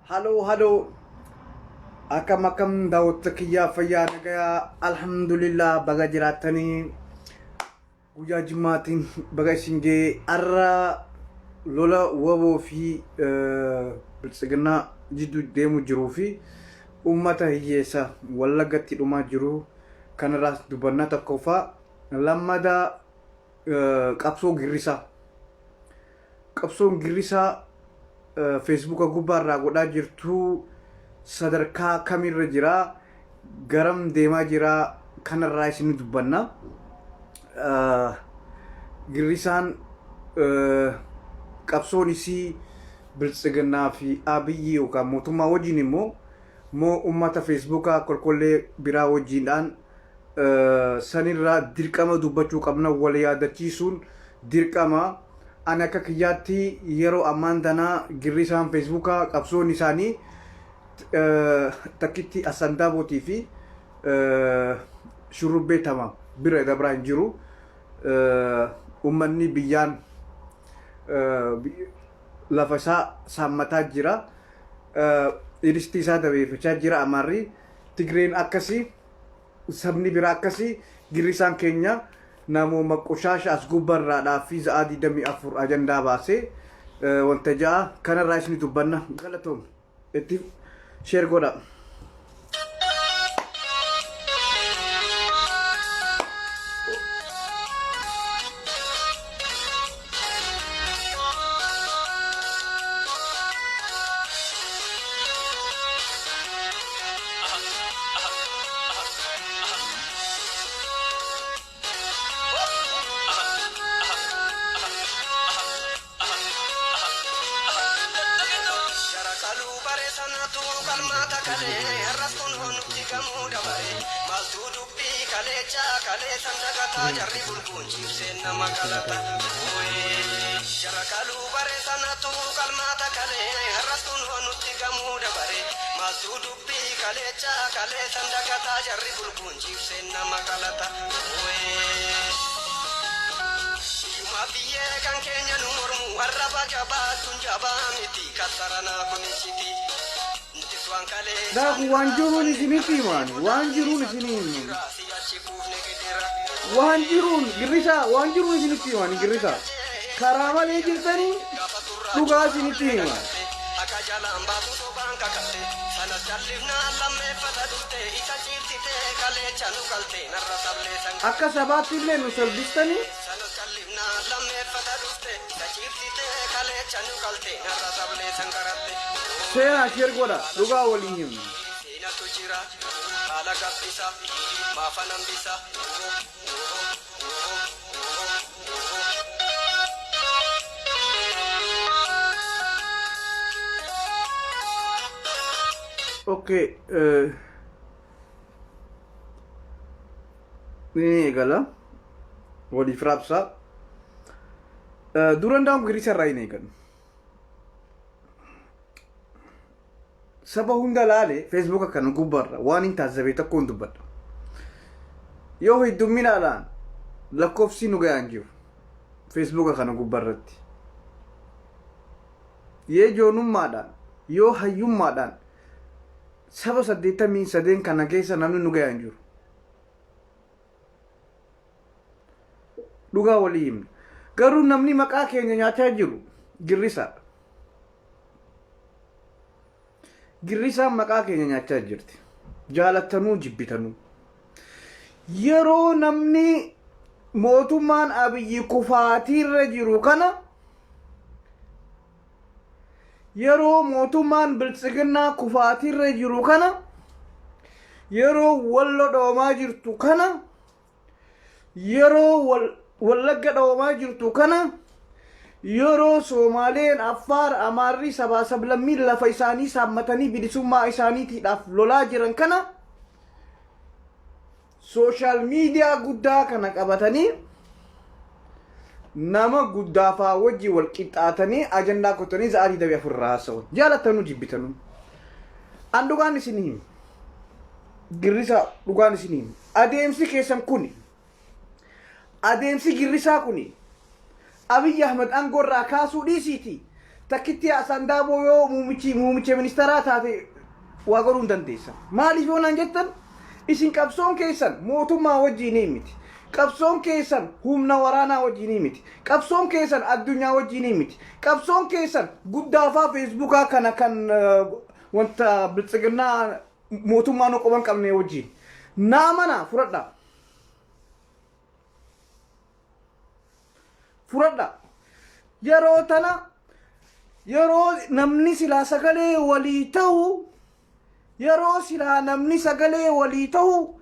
Haloo haloo akkam akkam daawwattoota kiyyaa fayyaa nagayaa alhamdulillah baga jiraattanii guyyaa jimmaatiin baga isin ga'e har'a lola waboo fi biltsiginnaa jidduu deemu jiruu fi uummata hiyyeessa wallaggatti dhumaa jiru kanarraas dubbannaa tokkoffaa lammadaa qabsoo girrisaa Qabsoon girrisaa feesbuuka gubbaa irraa godhaa jirtu sadarkaa kamirra jira, garam deemaa jira kanarraa isin dubbanna. Girrisaan qabsoon isii biltsiginnaa fi Abiyyi yookaan mootummaa wajjin immoo moo uummata feesbuukaa kolkollee biraa wajjiindhaan sanirraa dirqama dubbachuu qabna wal yaadachiisuun dirqama ani akka kiyyaatti yeroo ammaan tana girrisaan feesbuukaa qabsoon isaanii takkitti assandaabootii fi shurrubbee tama bira dabraa hin jiru ummanni biyyaan lafa isaa saammataa jira iristii isaa dabeeffachaa jira amaarri tigreen akkasii sabni biraa akkasii girrisaan keenya namooma qoshaasha as gubbarraadhaa fi za'aa 24 ajandaa baasee wanta ja'a kanarraa isin dubbanna galatoom itti sheer godha. Jara kaluu bare sanatu qalmaata kalee har'as kunoo nutti gamuu dabare maaltu dubbii kaleechaa kalee san dagataa jarri bulguun ciibseen nama qalata jara kaluu bare sanatu qalmaata kalee har'as kunoo nutti gamuu dabare maaltu dubbii kaleechaa kalee san dagataa jarri bulguun ciibseen nama qalata Hiyyumaa biyyee kan keenya nu mormu arraba jabaatun jabaa miti kassaranaa kun iccitii. Nutis waan kalee Daaku waan jiruun isinitti himaan waan jiruun isinii himan si'achi kuufne gidira. waan jiruun girrisaa waan jiruun isinitti himaan girrisaa karaa malee jirtanii dhugaa isinitti himan. Akka jalaan baatu sobaan kakatte sanas callifnaan lammeeffata dhufte isa ciibsite kaleecha nu qalte narra sablee san Akka sabaatti illee nu salbistanii sanas callifnaan lammeeffata dhufte isa ciibsite kaleecha nu qalte narra sablee san garatte. Seenaa share godha dhugaa walii himna. Seenatu jira haala gabbisa maafa nambisa. Okay, ni eegala waliif raabsaa. Duran daa'u girisa irraa hin eegan. Saba hunda laale feesbuuka kana gubbaarra waan hin taazzabe tokko hin dubbadha. Yoo heddumminaadhaan lakkoofsi nu gahaan jiru feesbuuka kana gubbaarratti. Yoo joonummaadhaan yoo hayyummaadhaan saba 83 kana keessa namni nu gahaan jiru. Dhugaa walii himna. Garuu namni maqaa keenya nyaachaa jiru girrisaadha. Girrisaan maqaa keenya nyaachaa jirti. Jaalattanuu jibbitanuu. Yeroo namni mootummaan Abiyyi kufaatiirra jiru kana yeroo mootummaan biltsiginnaa kufaatiirra jiru kana yeroo wallo dhoomaa jirtu kana yeroo wallagga dhoomaa jirtu kana yeroo Soomaaleen, Affaar, Amaarri sabaa sablammiin lafa isaanii saammatanii bilisummaa isaaniitiidhaaf lolaa jiran kana sooshaal miidiyaa guddaa kana qabatanii nama guddaafaa wajji wal qixxaatanii ajandaa kotanii sa'aa 24 irraa haasa'u. Jaalattanuu jibbitanuu. An dhugaan isin hima. Girrisaa dhugaan isin hima. Adeemsi keessan kuni adeemsi girrisaa kuni Abiy Ahmed aangoo irraa kaasuu dhiisiiti Takkitti Haasaan Daaboo yoo muumichi muumicha ministeeraa taate waa godhuu hin dandeessan. Maaliif yoo naan jettan, isin qabsoon keessan mootummaa wajjiinii miti. Qabsoon keessan humna waraanaa wajjiinii miti. Qabsoon keessan addunyaa wajjiinii miti. Qabsoon keessan guddaafaa Feesbuukaa kana kan wanta biltsiginnaa mootummaa nu quban qabne wajjiin. Naa mana fudhadhaa. Fudhadhaa. Yeroo tana, yeroo namni silaa sagalee walii ta'u, yeroo silaa namni sagalee walii ta'u,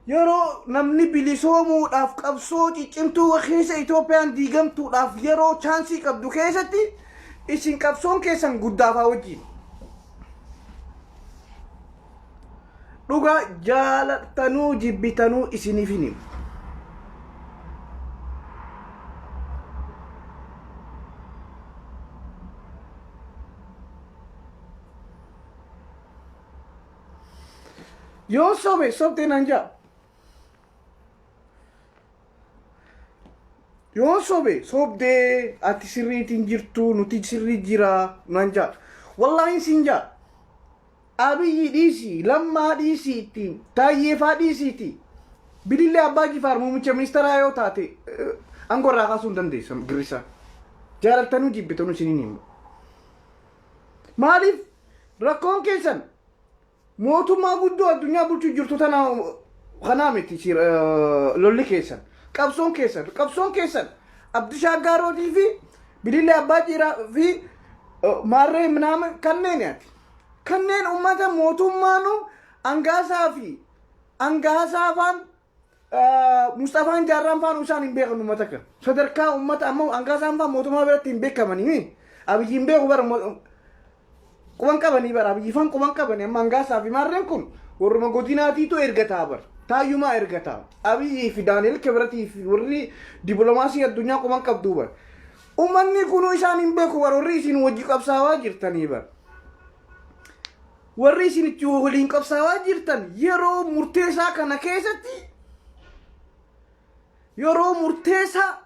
yeroo namni bilisoomuudhaaf qabsoo ciccimtuu keessa Itoophiyaan diigamtuudhaaf yeroo chaansii qabdu keessatti, isin qabsoon keessan guddaafaa wajjin. Dhugaa jaalattanuu jibbitanuu isiniif hin himu. Yoo sobe sobdee naan jaa. Yoo sobe sobdee, ati sirriitiin jirtu, nuti sirrii jira naan jaa. Wallaahi siin jaa. Abiyyi dhiisii, Lammaa dhiisiitti, Taayyeefaa dhiisiiti. Bilillee Abbaa Jifaar muummicha ministeeraa yoo taate, aangoo irraa kaasuu hin dandeessan girrisaa. Jaalattanuu jibbitanuu isiniin himu. Maaliif rakkoon keessan mootummaa guddoo addunyaa bulchuu jirtu tana kanaa miti. Lolli keessan, qabsoon keessan Abdishaa Gaarootii fi Bilillee Abbaa Jiraa fi Maarree minaamin kanneen ati. Kanneen ummata mootummaanu Angaasaa fi Angaasaa faan, Mustafaan Jaarraan faan isaan hin beekan ummata kana. Sadarkaa ummata amma Angaasaan faan mootummaa biratti hin beekamanii. Abiyyi hin beeku bara, quban qabanii bara, Abiyyi faan quban qabanii. Amma Angaasaa fi Maarreen kun warruma godinaatiitu ergataa bara. Taayyumaa ergataa. Abiyyii fi Daani'el Kibratii fi warri dippiloomaasii addunyaa quban qabduu bara. Uummanni kunuu isaan hin beeku bara, warri isin wajji qabsaawaa jirtanii bara. Warri isin itti waliin qabsaawaa jirtan yeroo murteessaa kana keessatti, yeroo murteessaa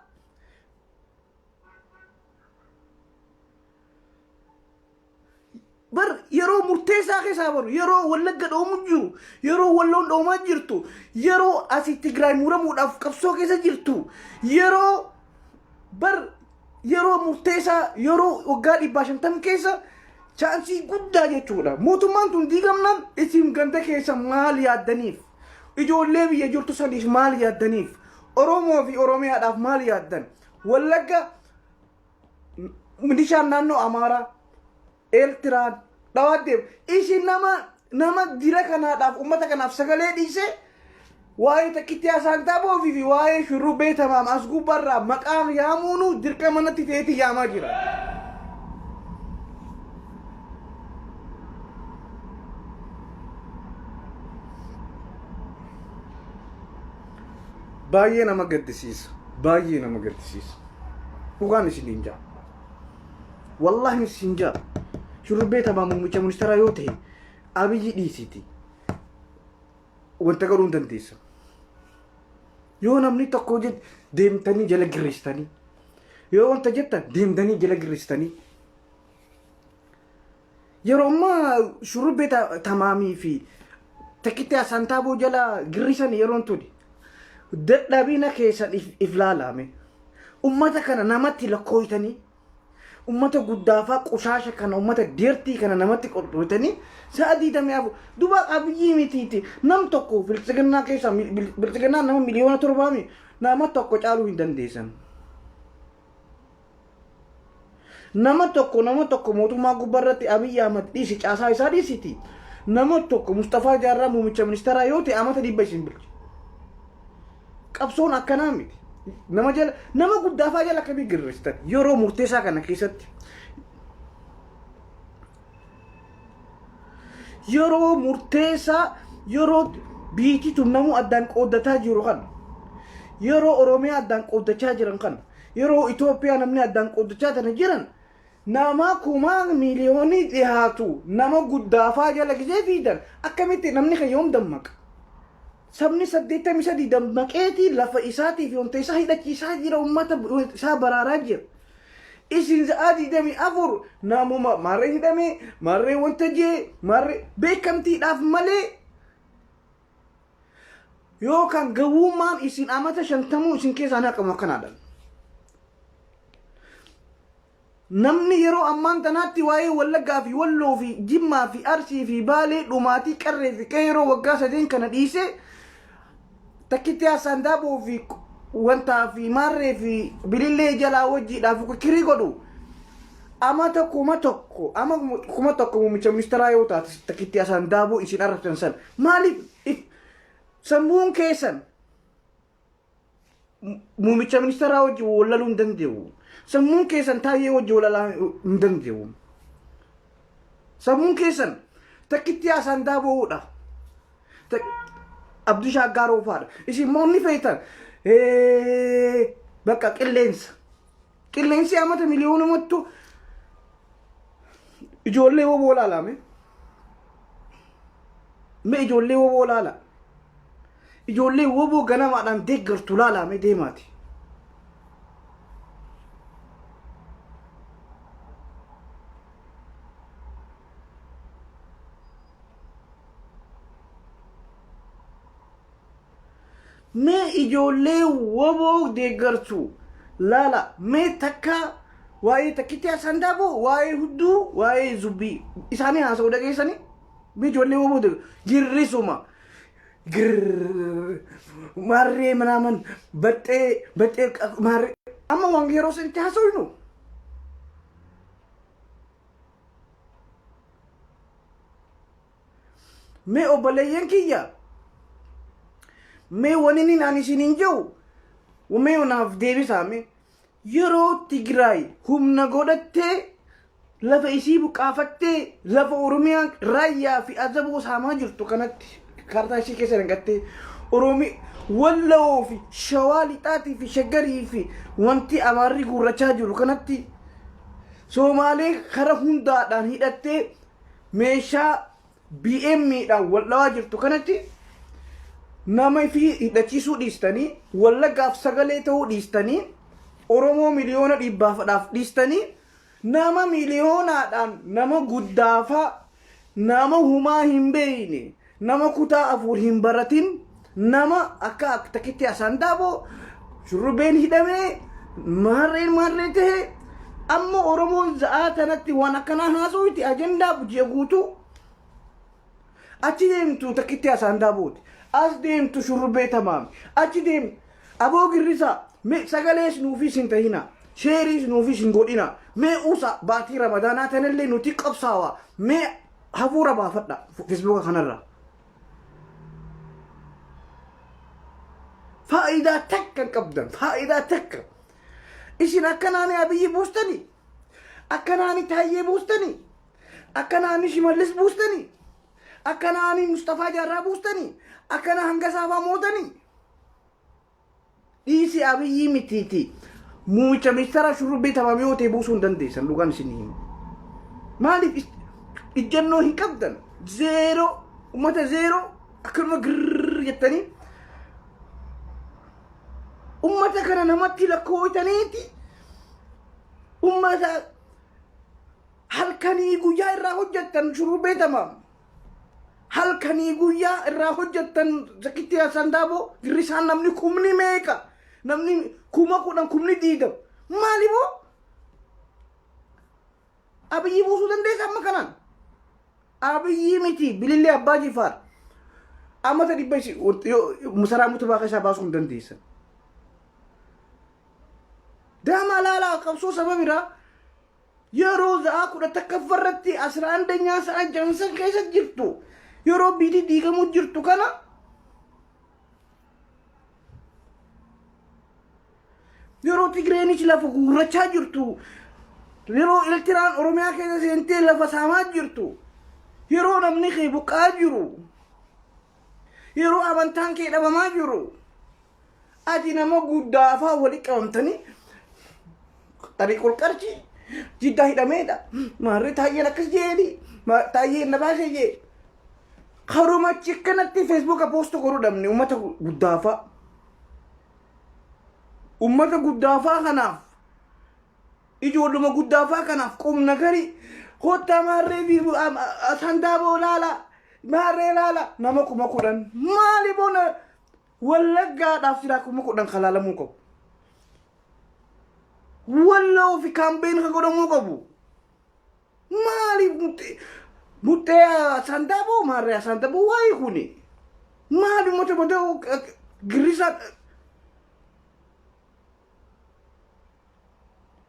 bar, yeroo murteessaa keessaa baru, yeroo Wallagga dhoomu jiru, yeroo Walloon dhoomaa jirtu, yeroo asii Tigraay muramuudhaaf qabsoo keessa jirtu, yeroo bar yeroo murteessaa, yeroo waggaa 150 keessa chaansii guddaa jechuudha. Mootummaan tun diigamnaan isin ganda keessa maal yaaddaniif? Ijoollee biyya jirtu saniif maal yaaddaniif? Oromoo fi Oromiyaadhaaf maal yaaddan? Wallagga milishaan naannoo Amaaraa, Eertiraan dhawaa deemu. Isin nama dira kanaadhaaf, uummata kanaaf sagalee dhiisee, waa'ee takkitti haasaan taaboo fi waa'ee shurrubbee tamaam as gubbaarraa maqaa yaamuunu dirqama natti ta'eeti yaamaa jira. Baay'ee nama gaddisiisa. Baay'ee nama gaddisiisa. Dhugaan isiniin jaa. Wallaahi isin jaa. Shurrubbee tamaam muummicha ministeeraa yoo ta'e, Abiyyi dhiisiti. Wanta godhuu hin dandeessa. Yoo namni tokko deemtanii jala girristanii, yoo wanta jettan deemtanii jala girristanii. Yeroo ammaa shurrubbee tamaamii fi takkitti asantaaboo jala girrisan yeroon tuni. Dadhabina keessan if laalame. Ummata kana namatti lakkooytanii, ummata guddaafaa qushaasha kana, ummata deertii kana namatti qordhoytanii sa'a 24 duba Abiyyii mitiiti, nam tokko biltsiginnaa keessa, biltsiginnaa nama miliyoona 7mi, nama tokko caaluu hin dandeessan. Nama tokko, nama tokko mootummaa gubbaarratti Abiyyi Ahmad dhiisi, caasaa isaa dhiisiti. Nama tokko Mustafaa Jaarraa muummicha ministeeraa yoo ta'e, amata 100 isin bulcha. Qabsoon akkanaa miti. Nama jala, nama guddaafaa jala akkamii girristan yeroo murteessaa kana keessatti? Yeroo murteessaa, yeroo biitii tun namuu addaan qooddataa jiru kana, yeroo Oromiyaa addaan qooddachaa jiran kana, yeroo Itoophiyaa namni addaan qooddachaa tana jiran, nama kumaa miiliyoonii dhihaatu nama guddaafaa jala gisee fiidan, akkamitti namni kan yoom dammaqa? Sabni 83 dammaqeetii lafa isaatii fi wanta isaa hidhachiisaa jira, uummata isaa baraaraa jira. Isin sa'aa 24 namuma maarree hidhamee maarree wanta jee maarree beekamtiidhaaf malee yookaan gawwummaan isin amata shantamuu isin keessaa hin haqamu akkanaadha. Namni yeroo ammaan tanaatti waa'ee Wallaggaa fi Walloo fi Jimmaa fi Arsii fi Baalee dhumaatii qarree fi qeeroo waggaa sadeen kana dhiisee takkitti haasaan daaboo fi wantaa fi maarree fi bilillee jalaa wajjiidhaaf kirii godhu amata 1000 ama 1000 muummicha ministeeraa yoo taate takkitti haasaan daaboo isin arrabsan san maaliif sammuun keessan Muumicha ministeeraa wajjin wal laluu hin danda'u. Sammuun keessan taayyee wajjin wal lalaa hin danda'u. Sammuun keessan takkitti haasaan daaboo'uudha. Abdii Shaaggaaroo fa'aadha. Isin immoo ni feetan. Bakka qilleensa. Qilleensi amata miliyoonumattu ijoollee woboo laalaame. Mee ijoollee woboo laala. Ijoollee woboo ganamaadhaan deeggartu laalaa mee deemaati. Mee ijoollee woboo deeggartu laala mee takka waa'ee takkitti haasaan daaboo waa'ee hudduu waa'ee zubbii isaanii haasa'u dhageessanii mee ijoollee woboo deeggartu girrisuma Girrrr maarree manaaman baxxee baxxee maarree amma waan yeroo sanitti haasofnu mee obboleeyyan kiyya mee waninin ani isiniin jedhu mee naaf deebisaa mee Yeroo Tigraay humna godhattee lafa isii buqqaafattee lafa Oromiyaa raayyaa fi azaboo saamaa jirtu kanatti kaartaa ishii keessa danqattee Oromi Walloo fi Shawaa lixaatii fi Shaggarii fi wanti Amaarri guurrachaa jiru kanatti Soomaalee kara hundaadhaan hidhattee meeshaa BM dhaan wal dhawaa jirtu kanatti nama fi hidhachiisuu dhiistanii wallaggaaf sagalee ta'uu dhiistanii Oromoo miliyoona dhibbaafadhaaf dhiistanii nama miliyoonaadhaan nama guddaafaa nama humaa hin beeyne nama kutaa afur hin baratin nama akka takkitti asaan daaboo shurrubbeen hidhamee maarreen maarree ta'e amma Oromoon za'aa tanatti waan akkanaa haasawiti ajandaa ji'a guutuu achi deemtu takkitti asaan daabooti as deemtu shurrubbee tamaami achi deemtu aboo girrisaa mee sagalees nuufis hin tahina sheeriis nuufis hin godhina mee usa baatii ramadaanaa tanallee nuti qabsaawa mee hafuura baafadha feesbuuka kanarraa Faayidaa takka hin qabdan. Faayidaa takka. Isin akka naani Abiyyi buustanii? Akka naani Taayyee buustanii? Akka naani Shimallis buustanii? Akka naani Mustafaa Jaarraa buustanii? Akka na hanga saafaa mootanii? Dhiisi Abiyyii mitiiti. Muumicha ministeera shurrubbee tamam yoo ta'e buusuu hin dandeessan dhugaan isin hima. Maaliif ijjannoo hin qabdan? Zeeroo ummata zeeroo akkanuma girrrr jettanii ummata kana namatti lakkooytaniiti ummata halkanii guyyaa irraa hojjettan shurrubbee tamaam. Halkanii guyyaa irraa hojjettan zakkitti Hassan Daaboo girrisaan namni kumni meeqa namni 10,000 kumni 20 maali boo Abiyyi buusuu dandeessa amma kanaan Abiyyi miti bilillee abbaa jifaar amata dhibba isi masaraa mutubaa keessaa baasuu hin dandeessan. Daamaa laalaa qabsoo saba biraa Yeroo sa'aa kudha takkaffaa irratti asira andanyaa sa'a jansan keessa jirtu yeroo biitii diigamuu jirtu kana yeroo Tigreenis lafa guurrachaa jirtu yeroo Iltiraan Oromiyaa keessa seentee lafa saamaa jirtu yeroo namni kee buqqa'aa jiru yeroo amantaan kee dhabamaa jiru Ati nama guddaa afaan wali qabamtanii xariiqul qarshii jiddaa hidhameedha. Maarree taayyeen akkas jeeni taayyeen na baasee jee. Karumachi akkanatti feesbuuka poostu godhuu dhabne uummata guddaafaa. Uummata guddaafaa kanaaf Ijoolluma guddaa faa kanaaf qubna gari kottaa maarree fi sandaaboo laala maarree laala nama 10,000 maali boona Wallaggaadhaaf silaa 10,000 kalaalamuu qabu. Walloo fi campaign ka godhamuu qabu. Maali muxxee sandaaboo maarree sandaaboo waa'ee kuni maali uummata bada girrisaa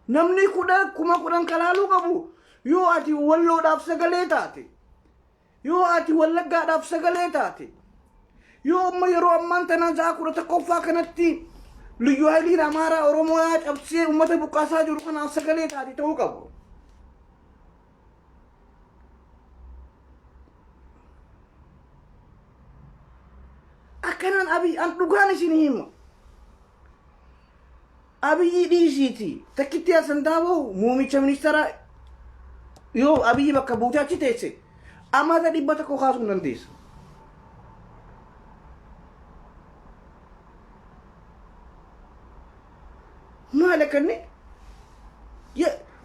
namni 10,000 kalaaluu qabu. Yoo ati Walloodhaaf sagalee taate, yoo ati Wallaggaadhaaf sagalee taate, yoo amma yeroo ammaan tanaa sa'a 11ffaa kanatti liyyu hayiliin Amaaraa Oromoo cabsee uummata buqqaasaa jiru kanaaf sagalee taate ta'uu qabu. Akkanaan Abiy an dhugaan isin hima. Abiyyi dhiisiiti takkitti Hasan Daaboo muumicha ministeera yoo Abiyyi bakka buutee achi teesse amata 100 kaasuu hin dandeessa. Maal akka inni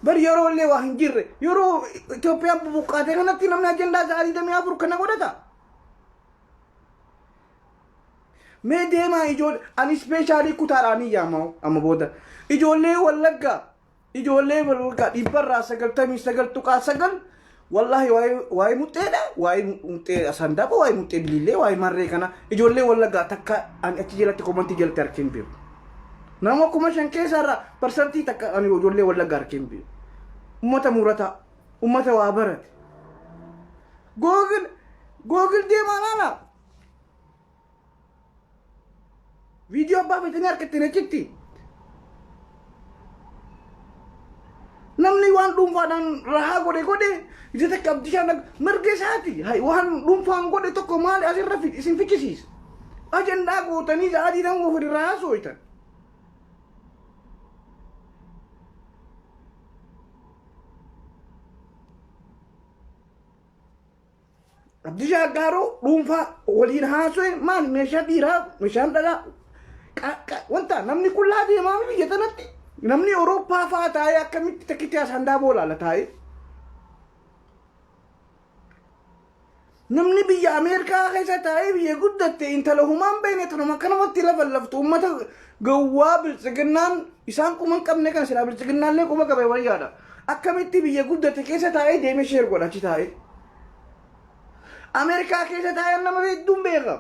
bar yeroo illee waa hin jirre yeroo Itoophiyaan bubuqqaate kanatti namni ajandaa sa'aa 24 kana godhata. Mee deemaa ijoollee ani special kutaadhaan hin yaamamu amma booda ijoollee Wallaggaa, ijoollee Wallaggaa 99.9% wallaahi waa'ee muxxeedha, waa'ee muxxee sandaaba, waa'ee muxxee bilillee, waa'ee marree kana ijoollee Wallaggaa takka ani achi jalatti comment jalatti harkeen beeku. Nama 5,000 keessarraa 1% ani ijoollee Wallaggaa harkeen beeku. Ummata murataa, ummata waa barate. Google Google deemaa laala. Viidiyoo abbaa feetanii harkattiin achitti. Namni waan dhuunfaadhaan rahaa godhe godhe ija takka abdishaan mirga isaati. Waan dhuunfaan godhe tokko maali asirra isin fichisiisa? Ajandaa gootanii sa'aatii nama ofirraa haasooytan. Abdishaa Aggaaroo dhuunfaa waliin haasa'e maal meeshaa dhiiraa meeshaan dhalaa wanta namni qullaa deemaa biyya tanatti namni Awurooppaa fa'aa taa'ee akkamitti takkitti haasaan daaboo laala taa'ee. Namni biyya Ameerikaa keessa taa'ee biyya guddatte intala humaan beekne tanuma akkanumatti lafa laftu uummata gowwaa biltsiginnaan isaan quba hin qabne kan silaa biltsiginnaallee quba qabe wayyaadha. Akkamitti biyya guddate keessa taa'ee deemee share godha achi taa'ee. Ameerikaa keessa taa'ee nama hedduun beeka.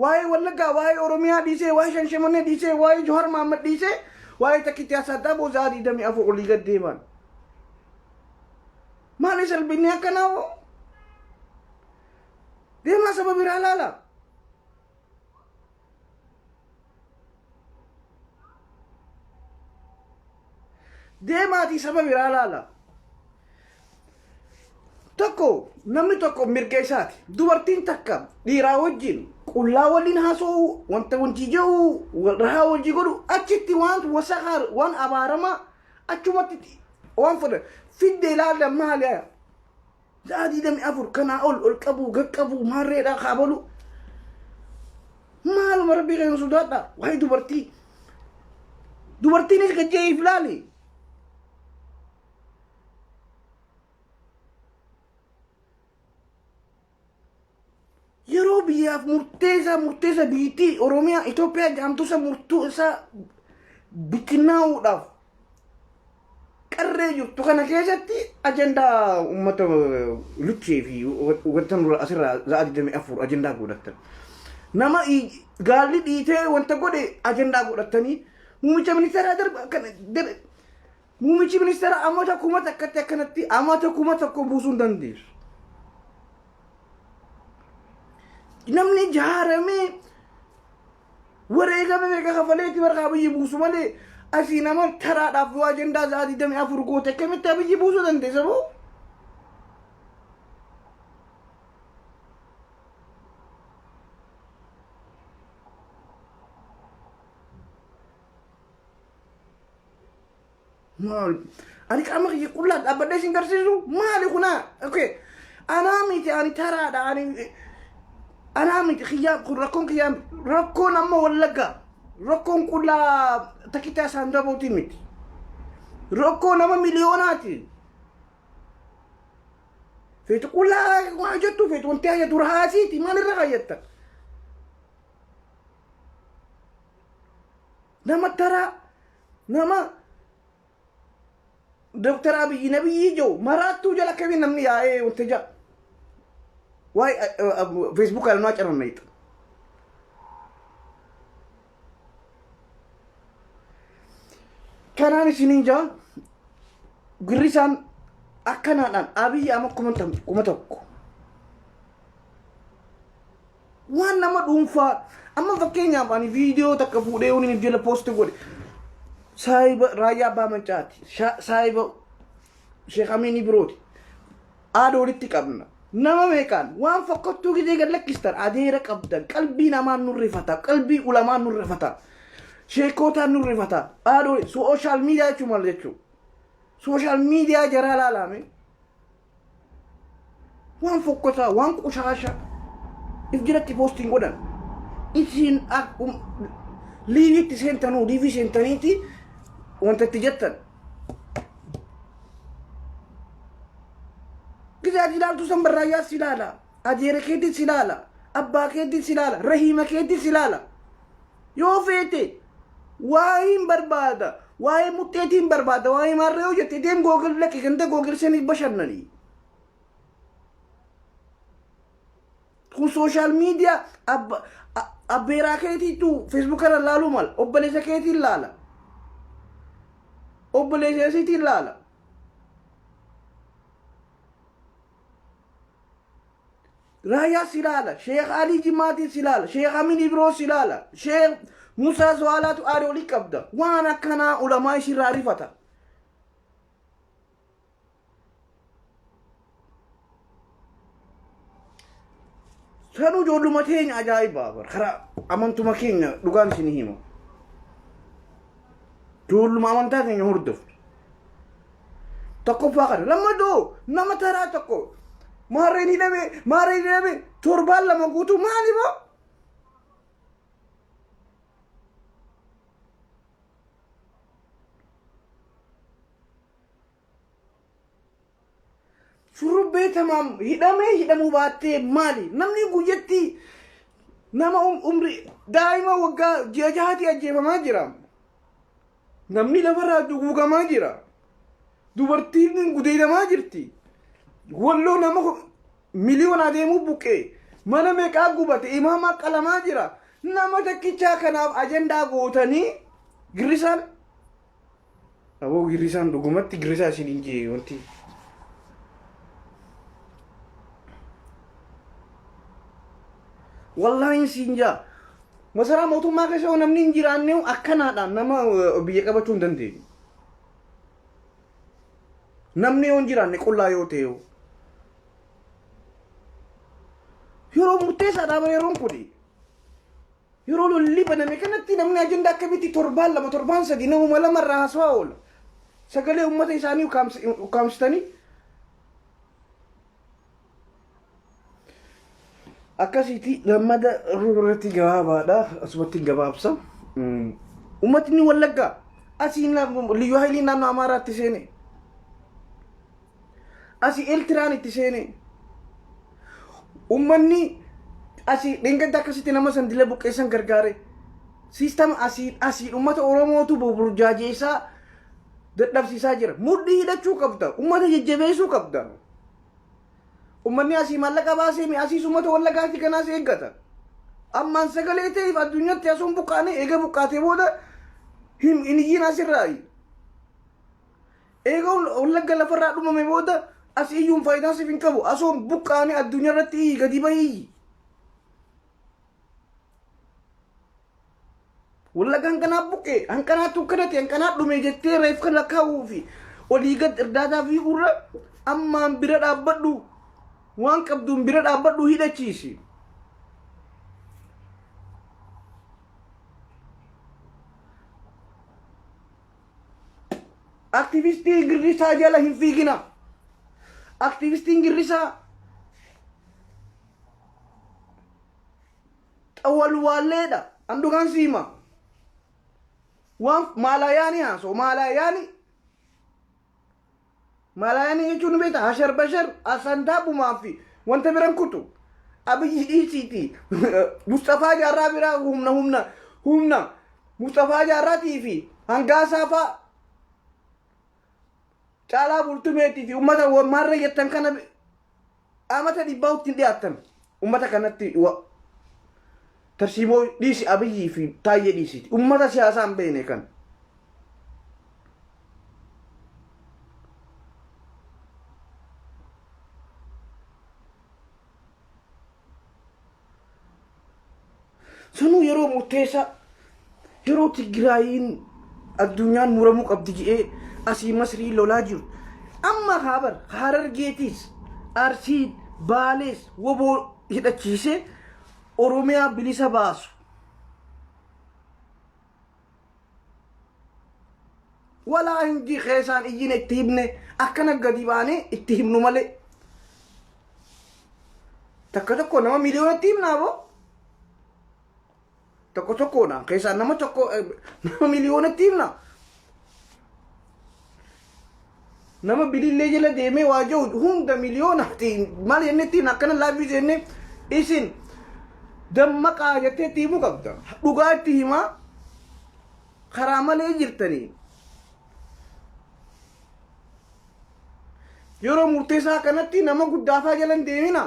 Waa'ee Wallaggaa, waa'ee Oromiyaa dhiisee, waa'ee Shanshamannee dhiisee, waa'ee Johaar Mahammad dhiisee, waa'ee takkitti Asaaddaa Boozaa 24 olii gad deeman. Maali salphinni akkanaa hoo? Deemaa saba biraa laala. Deemaatii saba biraa laala. Tokko namni tokko mirga isaati. Dubartiin takka dhiiraa wajjin qullaa waliin haasa'u, wanta wajjii jedhu, rahaa wajjii godhu, achitti waan wasakaa waan abaaramaa achumatti waan fudhan fidde ilaalla maali sa'a 24 kanaa ol ol qabuu gad qabuu maarreedhaa kaabalu maaluma rabbii keenya sodaadha. Waa'ee dubartii dubartiinis gajjee'iif laali. Yeroo biyyaaf murteessaa murteessa biyyattii Oromiyaa Itoophiyaa jedhamtusa murteessaa bittinnaa'uudhaaf qarree jirtu kana keessatti ajandaa uummata luchee fi wanta nurra asirraa za'a 24 ajandaa godhattan. Nama gaalli dhiitee wanta godhe ajandaa godhattanii muummicha ministeeraa darba muummichi ministeeraa amata 1000tti akkanatti amata 1000 buusuu hin dandeessu. Namni ijaaramee wareegame meeqa kafaleeti barqa Abiyyi buusu malee asii nama taraadhaaf yoo ajandaa sa'a 24 goote akkamitti Abiyyi buusuu dandeessa boo? Maal? Ani qaama kiyya qullaa dhaabbadhee isin garsiisu maali kunaa? Okay. Anaa miti, ani taraadha, ani anaa miti kiyyaa kun rakkoon kiyyaa rakkoon amma Wallaggaa rakkoon qullaa takkitaa saandabootii miti. Rakkoo nama miliyoonaati. Feetu qullaa waa jettu, feetu wanti hayyatu rahaasiiti, maalirra hayyatta? Nama taraa nama Dooktar Abiyyi nabiyyii jiru maraattuu jala akkamiin namni yaa'ee wanta ja'a. Waa'ee Facebook almaa carannayxa. Kanaan isiniin jaa, girrisaan akkanaadhaan Abiyyi ama 1000. Waan nama dhuunfaa amma fakkeenyaaf ani viidiyoo takka fuudhee waniin jala post godhe, saahiba Raayyaa Abbaa Mancaati, saahiba Sheekh Amiinii birooti. Aada walitti qabna. Nama meeqaan waan fokkottuu gizee gad lakkistan, adeera qabdan, qalbii namaan nu rifata, qalbii ulamaan nu rifata, sheekootaan nu rifata. Aada social media jechuun maal jechuu? Social media jaraa laalame, waan fokkotaa, waan qushaasha if jalatti postiin godhan. Isin liveitti seentanuu, live seentaniiti wanta itti jettan. Gizee ati ilaaltu san barraayyaa si ilaala. Adeera keetiin si ilaala. Abbaa keetiin si ilaala. Rahiima keetiin si ilaala. Yoo feete waa'ee hin barbaada. Waa'ee muxxeetiin barbaada. Waa'ee maarree yoo jette, deem Google dhaqi, ganda Google seenii bashannanii. Kun social media abbeeraa keetiitu Facebook irra laaluu mala. Obboleessa keetiin laala. Obboleessa isiitiin laala. Raayyaa si ilaala, Sheekh Alii Jimmaatiin si ilaala, Sheekh Amin Ibroo si ilaala, Sheekh Musaa So'aalaatu aada olii qabda. Waan akkanaa ulamaa isirraa rifata. Sanuu ijoolluma teenya ajaa'ibaa bar, karaa amantuma keenya dhugaan isin hima. Ijoolluma amantaa keenya hordoftu. Tokkoffaa kana, lammaddoo nama taraa tokko maarreen hidhame, maarreen hidhame, torbaan 2 guutuu maali boo? Shurrubbee tamaam hidhamee hidhamuu baattee maali? Namni guyyatti nama umri daa'ima waggaa ji'a 6tii ajjeefamaa jira. Namni lafarraa duguugamaa jira. Dubartiin gudeedamaa jirti. Walloo nama miliyoona adeemuu buqqee, mana meeqaa gubate, imaamaa qalamaa jira. Nama takkichaa kanaaf ajandaa gootanii girrisaan. Aboo, girrisaan dhugumatti girrisaa isin hin jee wanti. Wallaahi siin jaa. Masaraa mootummaa keessa yoo namni hin jiraanne, akkanaadhaan nama biyya qabachuu hin dandeenyu. Namni yoo hin jiraanne, qullaa yoo ta'e, yeroo murteessaadha bara yeroon kuni. Yeroo lolli baname kanatti namni ajandaa akkamitti torbaan 2, torbaan 3 namuma lamarraa haasawaa oola? Sagalee uummata isaanii ukkaamsitanii akkasiiti. Lammada irratti gabaabaadha, asumatti gabaabsa. Uummatni Wallaggaa asiin liyyuu haayiliin naannoo Amaaraatti seene, asii Eeltiraan itti seene, uummanni asii dheengadda akkasitti nama san dila buqqeessan gargaare. Siistama asii asii uummata Oromootu burjaajeessaa dadhabsiisaa jira. Mudhii hidhachuu qabda, uummata jajjabeessuu qabda. Uummanni asii maallaqa baasee asiis uummata Wallagaatti kanaas eeggata. Ammaan sagalee ta'eef addunyaatti asuun buqqaane, eega buqqaatee booda hin iyyiin asirraayi. Eega Wallagga lafarraa dhumame booda as iyyuun faayidaa siif hin qabu. Asoon buqqaane addunyaa irratti iyyi, gadi bahii. Wallagga hanqanaa buqqee, hanqanaatu akkana ta'e, hanqanaa dhume jettee reef kan lakkaa'uu fi olii gad irdaataa fiiguurra ammaan bira dhaabbadhu, waan qabduun bira dhaabbadhu, hidhachiisi. Aktivistii girrisaa jala hin fiigina. Aktivistiin girrisaa xawalwaalleedha. An dhugaan siima. Waan maalayaanii haasoo maalayaanii. Malaayanii jechuun ni beekta hashar bashar asantaa bumaa fi wanta biran kutu. Abiyyi dhiisiiti. Mustafaa Jaarraa biraa humna humna humna Mustafaa Jaarraatii fi Hangaasaa faa Caalaa Bultumeetii fi uummata maarree jettan kana amata dhibbaa ittiin dhiyaattan uummata kanatti tarsiimoo dhiisi Abiyyii fi Taayyee dhiisiiti. Uummata siyaasaa hin beekne kan. Sanuu yeroo murteessaa yeroo Tigraayiin addunyaan muramuu qabdi jedhee asii Masrii lolaa jiru. Amma haa bar Harargeetiis Arsii Baalees woboo hidhachiisee Oromiyaa bilisa baasu. Walaa hin ji keessaan iyyine itti himne akkana gadi baanee itti himnu malee. Takka tokko nama miliyoonatti himnaa boo. Tokko tokkoodhaan keessaan nama tokko nama miliyoonatti himna. Nama bilillee jala deemee waa jiru hunda miliyoonaatti maal jennee ittiin akkana laafii jennee isin dammaqaa jettee itti himuu qabda. Dhugaa itti himaa karaa malee jirtanii. Yeroo murteessaa kanatti nama guddaafaa jala hin deemina.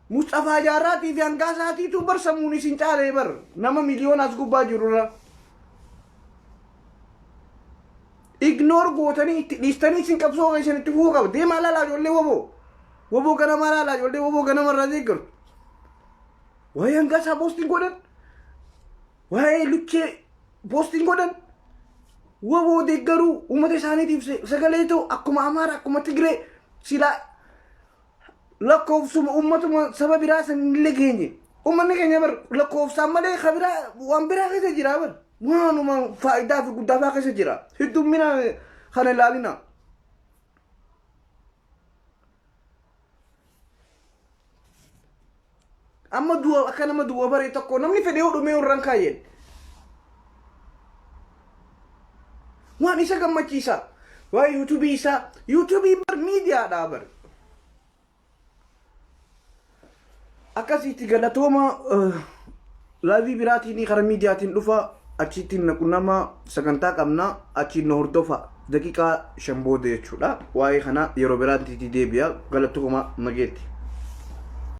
Musxafaa Jaarraatii fi hangaa isaatiitu bar sammuun isin caalee bar nama miliyoona as gubbaa jirurra. Ignore gootanii itti dhiistanii isin qabsoo keessan itti fufuu qaba. Deemaa laalaa ijoollee woboo. Woboo ganamaa laalaa ijoollee woboo ganamarraa deeggaru. Waa'ee hangaa isaa poostiin godhan. Waa'ee luchee poostiin godhan. Woboo deeggaruu uummata isaaniitiif sagalee ta'u akkuma Amaara akkuma Tigree silaa lakkoofsuma uummatuma saba biraa sanillee geenye. Uummanni keenya bar lakkoofsaan malee ka biraa waan biraa keessa jira bar. Waanuma faayidaa fi guddaa fa'aa keessa jira. Heddummina kana ilaalina. Amma du'a akka nama du'a baree tokko namni fedhe yoo dhumee irraan kaayyeen. Waan isa gammachiisa. Waa'ee yuutuubii isaa yuutuubii bar miidiyaadhaa bar. Akkasitti galatooma laayivii biraatiin karaa miidiyaatiin dhufa achitti na qunnama sagantaa qabna achiin na hordofa daqiiqaa 5 booda jechuudha. Waa'ee kana yeroo biraatti deebi'a galatooma nageetti.